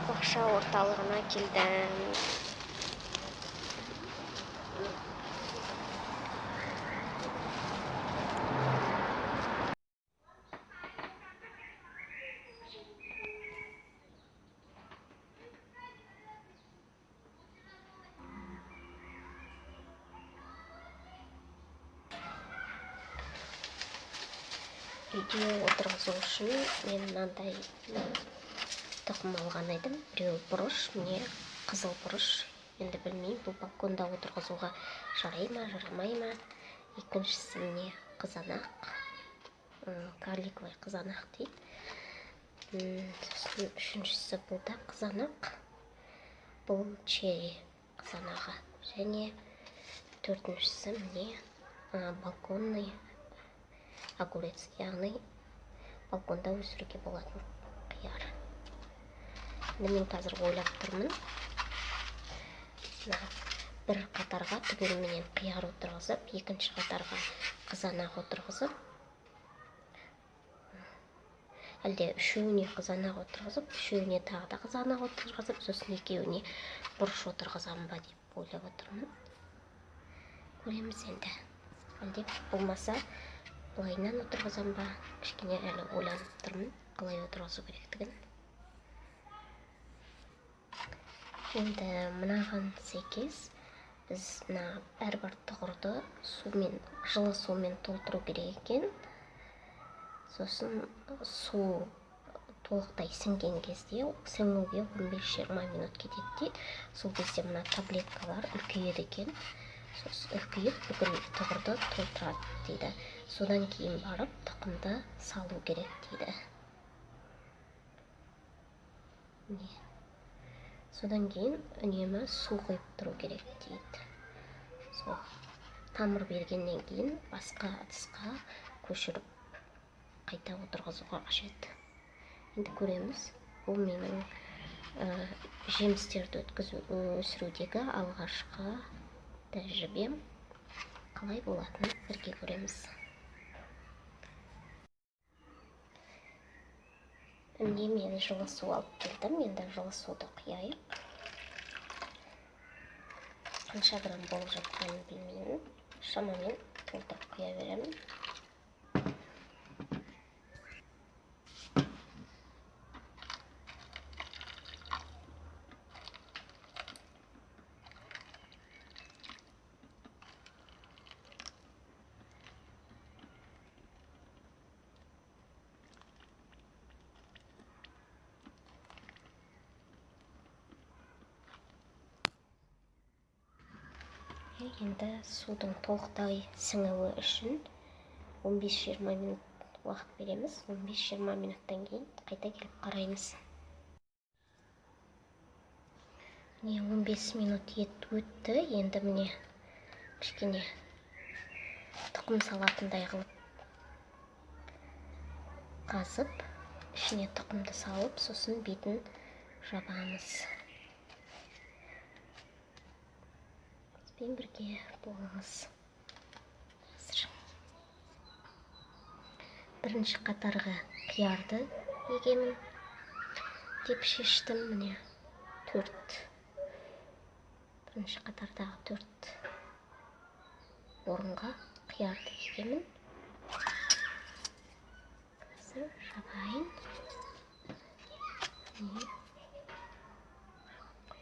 Бақша орталығына келдім. Үйде отырғызу үшін мен мынандай тұқым алған едім. Біреуі бұрыш, міне, қызыл бұрыш. Енді білмеймін, бұл балконда отырғызуға жарай ма, жарамай ма. Екіншісі, міне, қызанақ, карликовый қызанақ дейді. Сосын үшіншісі, бұл да қызанақ, бұл черри қызанағы. Және төртіншісі, міне, балконный огурец, яғни балконда өсіруге болатын қияр. Енді мен қазір ойлап тұрмын, мына бір қатарға түгеліменен қияр отырғызып, екінші қатарға қызанақ отырғызып, әлде үшеуіне қызанақ отырғызып, үшеуіне тағы да қызанақ отырғызып, сосын екеуіне бұрыш отырғызамын ба деп ойлап отырмын. Көреміз енді. Әлде болмаса былайынан отырғызамын ба, кішкене әлі ойланып тұрмын қалай отырғызу керектігін. Енді мынаған сәйкес біз мына әрбір тұғырды сумен, жылы сумен толтыру керек екен. Сосын су толықтай сіңген кезде, сіңуге 15-20 минут кетеді дейді, сол кезде мына таблеткалар үлкейеді екен. Сосын үлкейіп, бүкіл тұғырды толтырады дейді. Содан кейін барып тұқымды салу керек дейді. Міне, содан кейін үнемі су құйып тұру керек дейді. Сол тамыр бергеннен кейін басқа ыдысқа көшіріп қайта отырғызуға қажет. Енді көреміз. Бұл менің жемістерді өткізу, өсірудегі алғашқы тәжірибем. Қалай болатынын бірге көреміз. Міне, мен жылы су алып келдім. Енді жылы суды құяйық. Қанша грамм болып жатқанын білмеймін, шамамен толтырып құя беремін. Енді судың толықтай сіңуі үшін 15-20 минут уақыт береміз. 15-20 минуттан кейін қайта келіп қараймыз. Міне, 15 минут өтті. Енді, міне, кішкене тұқым салатындай қылып қазып, ішіне тұқымды салып, сосын бетін жабамыз. Бізбен бірге болыңыз. Қазір бірінші қатарға қиярды егемін деп шештім. Міне, төрт, бірінші қатардағы төрт орынға қиярды егемін. Қазір жабайын. Міне,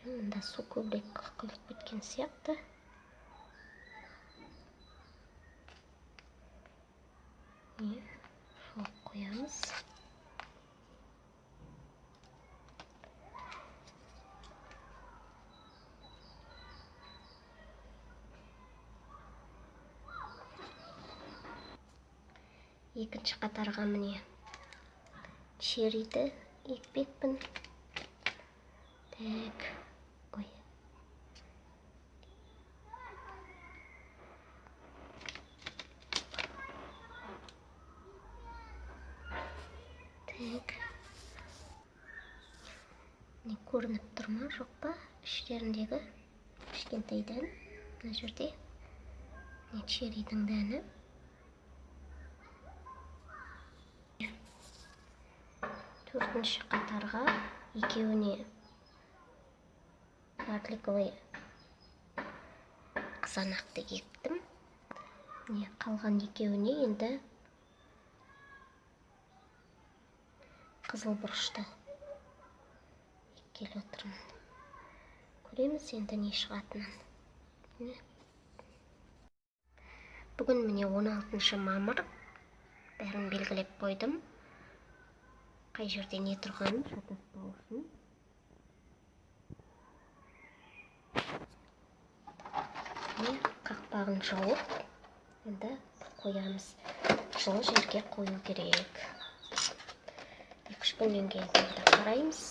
мында су көбірек құйылып кеткен сияқты. Міне, жауып қоямыз. Екінші қатарға, міне, черриді екпекпін. Так, ой. Так, міне, көрініп тұр ма, жоқ па, іштеріндегі кішкентай дән мына жерде. Міне, черридің дәні. Төртінші қатарға екеуіне Карликовый қызанақты ектім. Міне, қалған екеуіне енді қызыл бұрышты еккелі отырмын. Көреміз енді не шығатынын. Міне. Бүгін міне 16 мамыр. Бәрін белгілеп қойдым. Қай жерде не тұрғанын шатаспау үшін. Міне, қақпағын жауып, енді қоямыз. Жылы жерге қою керек. 2-3 күннен кейін тағы да қараймыз.